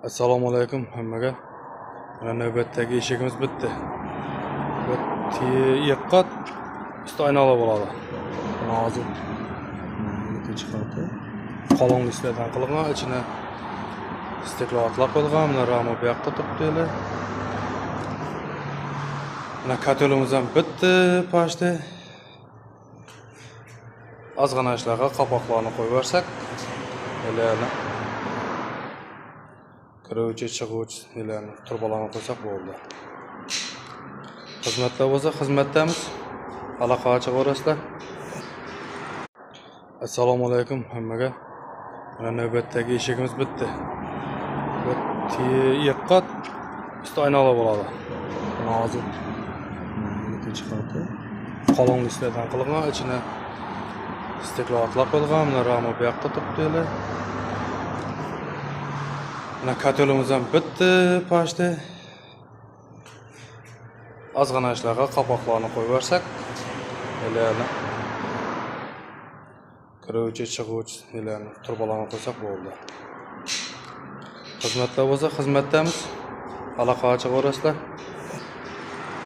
Assalomu alaykum hammaga. Mana navbatdagi eshigimiz bitdi. Bu ikki qat, usti aynali bo'ladi. Mana hozir Ikkinchi qati. Qalin listlardan qilingan, ichine стекло otlab qo'yilgan, mana rama bu yoqda turibdi hali. Mana котёл imiz ham bitdi, почти. Ozgina ishlarga qopoqlarni qo'yib yuborsak, nelarni kiruvchi, chiquvchi nelarni, trubalarni qo'ysak bo'ldi. Xizmatlar bo'lsa, xizmatdamiz. Aloqaga chiqaverasizlar. Assalomu alaykum hammaga. Mana navbatdagi eshigimiz bitdi. Bu ikki qat, usti aynali bo'ladi. Mana hozir Ikkinchi qati. Qalin listlardan qilingan, ichine стекло otlab qo'yilgan, mana rama bu yoqda turibdi hali. Mana котёл imiz ham bitdi, почти. Ozgina ishlarga qopoqlarni qo'yib yuborsak, nelarni kiruvchi, chiquvchi nelarni, trubalarni qo'ysak bo'ldi. Xizmatlar bo'lsa, xizmatdamiz. Aloqaga chiqaverasizlar.